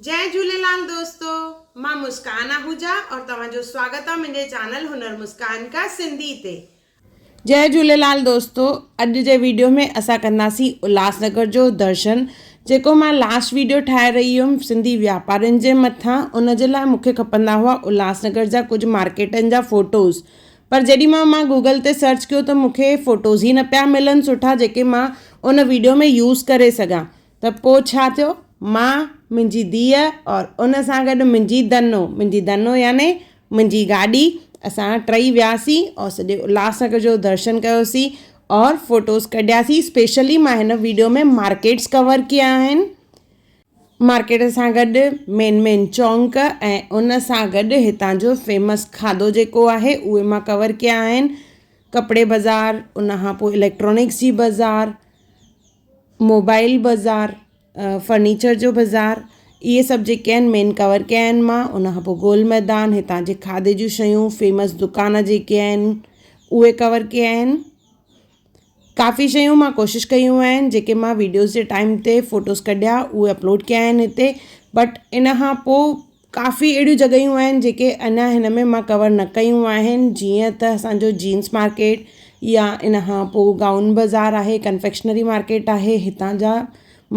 جئي جهوليلال دوستو مان مسڪان آهوجا اور توهان جو سواگت آ منهنجي چينل هنر مسڪان ڪا سنڌي تي. جئي جهوليلال دوستو اڄ جي ويڊيو ۾ اسان ڪنداسين الهاس نگر جو درشن جيڪو مان لاسٽ ويڊيو ٺاهي رهي هيم سنڌي واپارين جي مٿان ان جي لاء مونکي کپندا هئا الهاس نگر جا ڪجهه مارڪيٽن جا فوٽوز پر جيڏي مهل مان گوگل تي سرچ ڪيو ته مونکي فوٽوز ئي نه پيا ملن سٺا جيڪي مان ان ويڊيو ۾ يوز ڪري سگهان ته پوء ڇا ٿيو؟ مان، منهنجي ڌيء اور ان سان گڏ منهنجي ڌنو، منهنجي ڌنو يعني منهنجي گاڏي، اسان ٽئي وياسين اور سڄي الهاس نگر جو درشن ڪيوسين اور فوٽوز ڪڍياسين. اسپيشلي مان هن ويڊيو ۾ مارڪيٽس ڪور ڪيا آهن. مارڪيٽ سان گڏ مين مين چونڪ ۽ ان سان گڏ هتان جو فيمس کاڌو جيڪو آهي اهي مان ڪور ڪيا آهن. ڪپڙي بازار، ان کان پوء اليڪٽرانڪس جي بازار، موبائل بازار، فرنيچر جو بازار اهي سڀ جيڪي آهن مين ڪور ڪيا آهن مان ان کان پوءِ گول ميدان هتان جي کاڌي جون شيون فيمس دڪان جيڪي آهن اهي ڪور ڪيا آهن ڪافي شيون مان ڪوشش ڪيون آهن جيڪي مان وڊيوز جي ٽائيم تي فوٽوز ڪڍيا اهي اپلوڊ ڪيا آهن هتي بٽ ان کان پوءِ ڪافي اهڙيون جڳهيون آهن جيڪي اڃا هن ۾ مان ڪور نه ڪيون آهن جيئن ته اسان جو جينز مارڪيٽ يا ان کان پوءِ گائون بازار آهي ڪنفيڪشنري مارڪيٽ آهي هتان جا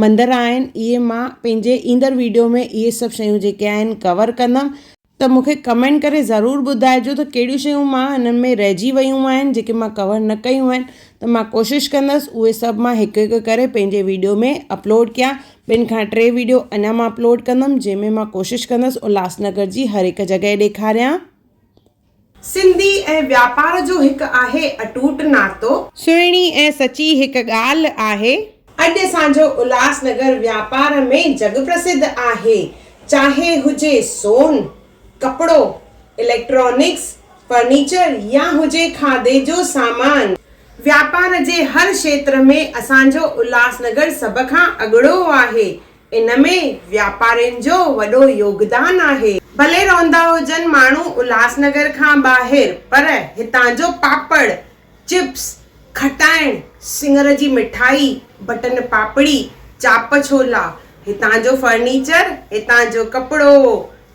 مندر آهن اهي مان پنهنجي ايندڙ وڊيو ۾ اهي سڀ شيون جيڪي آهن ڪور ڪندم. ته مون کي ڪمينٽ ڪري ضرور ٻڌائجو ته ڪهڙيون شيون مان هنن ۾ رهجي ويون آهن جيڪي مان ڪور نه ڪيون آهن ته مان ڪوشش ڪندس اهي سڀ مان هڪ هڪ ڪري پنهنجي وڊيو ۾ اپلوڊ ڪيان ٻن کان ٽي وڊيو اڃا مان اپلوڊ ڪندم جنهن ۾ مان ڪوشش ڪندس الهاس نگر جي هر هڪ جڳهه ڏيکاريان. سنڌي ۽ واپار جو هڪ آهي اٽوٽ ناتو. سهڻي ۽ سچي هڪ ڳالهه آهي. اڄ اسان جو الهاس نگر واپار ۾ جڳ پرسڌ آهي. چاهي هجي سون، ڪپڙو، اليڪٽرانڪس، فرنيچر يا هجي کاڌي جو سامان. واپار جي هر کيتر ۾ اسان جو الهاس نگر سڀ کان اڳڙو آهي. ان ۾ واپارين جو وڏو يوگدان آهي. ڀلي رهندا هجن ماڻهو الهاس نگر کان ٻاهر پر هتان جو پاپڙ، چپس، کٽائڻ، سڱر جي مٺائي، بٽن پاپڙي، چاپ ڇولا، هتان جو فرنيچر، هتان جو ڪپڙو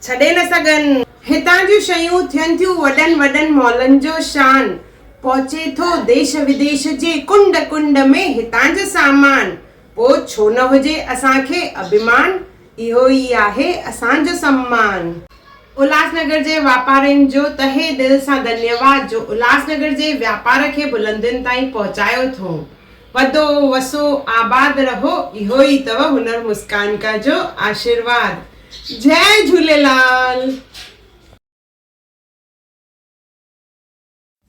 ڇڏي نه سگهن. هتان جون شيون ٿين ٿيون وڏن وڏن مالن جو شان، پهچي ٿو ديش وديش جي ڪنڊ ڪنڊ ۾ هتان جو سامان، پوء ڇو نه هجي اسان کي اڀيمان، اهو ئي آهي اسان جو سمان. الهاس نگر جي واپارين جو تهه دل سان ڌنيواد جو الهاس نگر جي واپار کي بلندين تائين پهچايو اٿئون. وڌو وسو آباد رهو اهو ئي اٿو هنر مسڪان ڪا جو آشيرواد. جئي جهوليلال.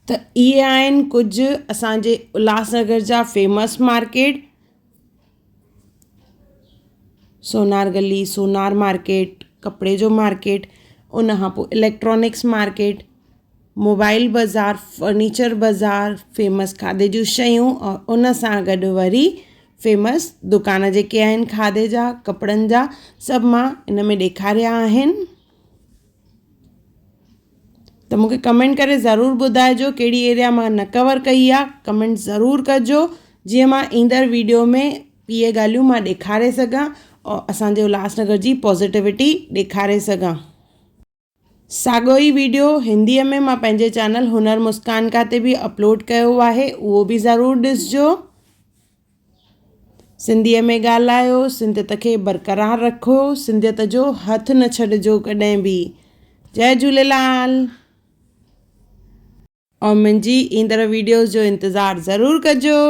ته اهي آهن ڪجهه اسان جي الهاس نگر جا فيمس مارڪيٽ سونار گلي سونار مارڪيٽ ڪپڙي جو مارڪيٽ ان کان پوءِ اليڪٽرانڪس مارڪيٽ موبائل بازار فرنيچر بازار فيمس کاڌي جون شيون اور ان سان گڏ وري فيمس دڪان جيڪي آهن کاڌي جا ڪپڙن جا سڀ مان ان ۾ ڏيکاريا آهن. ته مون کي ڪمينٽ ڪري ضرور ٻڌائجو ڪهڙي ايريا مان نه ڪور ڪئي آهي ڪمينٽ ضرور ڪجو جيئن مان ايندڙ ويڊيو ۾ اهي ڳالهيون مان ڏيکاري سگهان اور اسانجي الهاس نگر جي پازيٽيوٽي ڏيکاري سگهان. ساڳيو ئي ويڊيو هنديء ۾ مان پنهنجي چينل هنر مسڪان ڪا تي به اپلوڊ ڪيو آهي اهو به ضرور ڏسجو. سنڌيء ۾ ڳالهايو، سنڌيت کي برقرار رکو، سنڌيت جو هٿ نه ڇڏجو ڪڏهن به. جئي جهوليلال. اور منهنجي ايندڙ ويڊيوز جو انتظار ضرور ڪجو.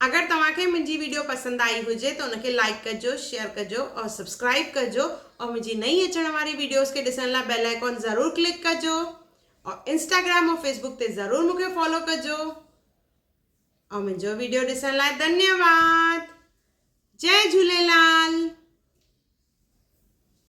اگر توهان کي منهنجي ويڊيو پسند آئي هجي ته ان کي لائيڪ ڪجو شيئر ڪجو اور سبسڪرائيب ڪجو اور منهنجي نئين اچڻ واري ويڊيوز کي ڏسڻ لاء بيل آئيڪان ضرور ڪلڪ ڪجو اور انسٽاگرام اور فيسبوڪ تي ضرور مون کي فالو ڪجو اور منهنجو ويڊيو ڏسڻ لاء ڌنيواد جئي جهوليلال.